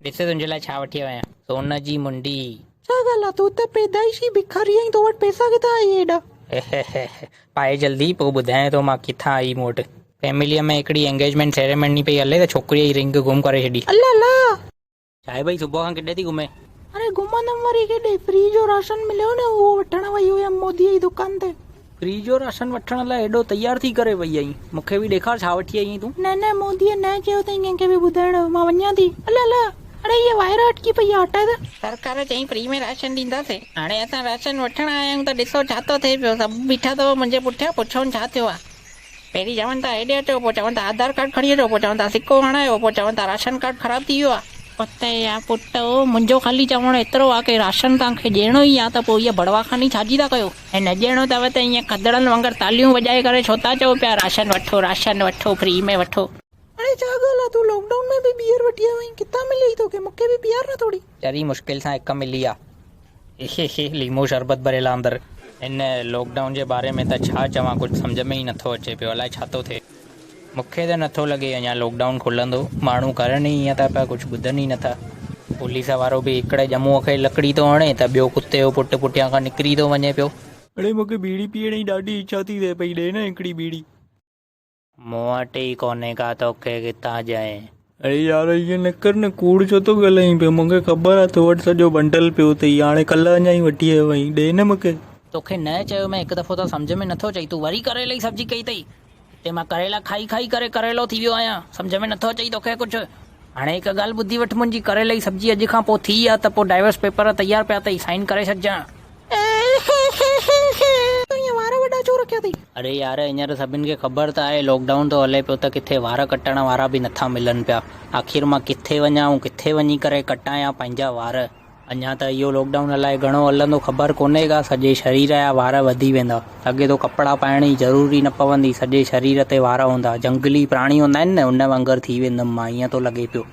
ڏس تنهنجي لاء ڇا وٺي آيو آهيان. سون جي منڊي. ڇا ڳالهه آ، تون ته پيدائشي بکاري آهين، تو وٽ پئسا ڪٿان آيئي ايڏا؟ پائي جلدي پوء ٻڌايان ٿو مان ڪٿان آئي مون وٽ. فيمليء ۾ هڪڙي انگيجمينٽ سيريمني پئي هلي ته ڇوڪريء جي رنگ گم ڪري ڇڏي. الله الله! ڇاهي ڀئي صبح کان ڪيڏي ٿي گهمين؟ اري گهمندم وري ڪيڏي، فري جو راشن مليو نه اهو وٺڻ وئي هيم موديء جي دڪان تي. فري جو راشن وٺڻ لاء ايڏو تيار ٿي ڪري وئي آهين، مون کي به ڏيکار ڇا وٺي آئي آهين تون؟ نه نه موديء نه چيو اٿئي ڪنهن کي به ٻڌائڻ جو، مان وڃان ٿي. الا الا! اڙي هيء وائر اٽڪي پئي آهي، هٽائي ته. سرڪار چيائين فري ۾ راشن ڏينداسين، هاڻي اسان راشن وٺڻ آيا آهيون ته ڏسو ڇا ٿو ٿئي پيو، سڀ بيٺا اٿو منهنجي پٺيان، پڇون ڇا ٿيو آهي. پهرين چون ٿا هيڏي اچو، پوء چون ٿا آڌار ڪارڊ کڻي اچو، پوء چون ٿا سڪو هڻايو، پوء چون ٿا راشن ڪارڊ خراب ٿي ويو آ. پتي يا پٽ منهنجو خالي چوڻ ايترو آ ڪي راشن توهان کي ڏيڻو ئي آ ته پوء اهي بڙوا خاني ڇا جي ٿا ڪيو؟ ۽ نه ڏيڻو اٿو ته ائين کدڙن وانگر تاليون وڄائي ڪري ڇو ٿا چئو پيا راشن وٺو راشن وٺو فري ۾ وٺو. اڙي ڇا ڳالهه آ تون لاڪ ڊائون ۾ به بيئر وٺي آيو آهين ڪٿان ملي توکي مونکي به پيار نه ٿوري. چري مشڪل سان هڪ ملي آ. هي ليمو شربت ڀريل آ اندر. هن لاڪ ڊائون جي باري ۾ ته ڇا چوان ڪجهه سمجهه ۾ ئي نٿو اچي پيو الائي ڇا ٿو ٿئي. مونکي ته نٿو لڳي اڃا لاڪ ڊائون کلندو ماڻهو ڪرن ئي ائين ٿا پيا ڪجهه ٻڌن ئي نٿا. پوليس وارو به هڪڙي ڄمونء کي لڪڙي ٿو هڻي ته ٻيو ڪتي جو پٽ پٺيان کان نڪري ٿو وڃي پيو. اڙي مونکي ٻيڙي پيئڻ جي ڏاڍي اڇا ٿي ٿئي پئي ڏي نه هڪڙي ٻيڙي. مون وٽ ئي ڪونهي ڪا توکي ڪٿان ڏيانء. اڙي يار ائين نه ڪر نه ڪوڙ ڇو ٿو ڳالهائين پيو مونکي خبر آ تو وٽ سڄو بنڊل پيو اٿئي هاڻي ڪلهه اڃا ئي وٺي آيو آهين ڏي نه مونکي. توکي نه چيو مين هڪ دفعو ته سمجهه ۾ نٿو اچئي تون وري ڪريلي جي سبزي ڪئي اٿئي هتي مان ڪريلا کائي کائي ڪري ڪريلو ٿي ويو آهيان سمجهه ۾ نٿو اچئي توکي ڪجهه. هاڻي هڪ ڳالهه ٻڌي وٺ منهنجي ڪريلي جي سبزي اڄ کان پوء ٿي آ ته پوء ڊائيورس پيپر تيار پيا اٿئي سائن ڪري ڇڏجان. تون ائين وار وڏا ڇو رکيا اٿئي؟ اڙي يار هينئر سڀن کي خبر ته آهي لاڪ ڊائون ٿو هلي پيو ته ڪٿي وار ڪٽڻ وارا به نٿا ملن پيا آخر مان ڪٿي وڃان ۽ ڪٿي وڃي ڪري ڪٽايان پنهنجا وار. اڃا ته اهو لاڪ ڊائون الائي گهڻو هلندو خبر ڪونهي ڪا سڄي شرير جا وار وڌي ويندا اڳي تو ڪپڙا پائڻ جي ضروري نه پوندي سڄي شرير تي وار هوندا جهنگلي پراڻي هوندا آهن نه ان وانگر ٿي ويندم مان ائين ٿو لڳي پيو.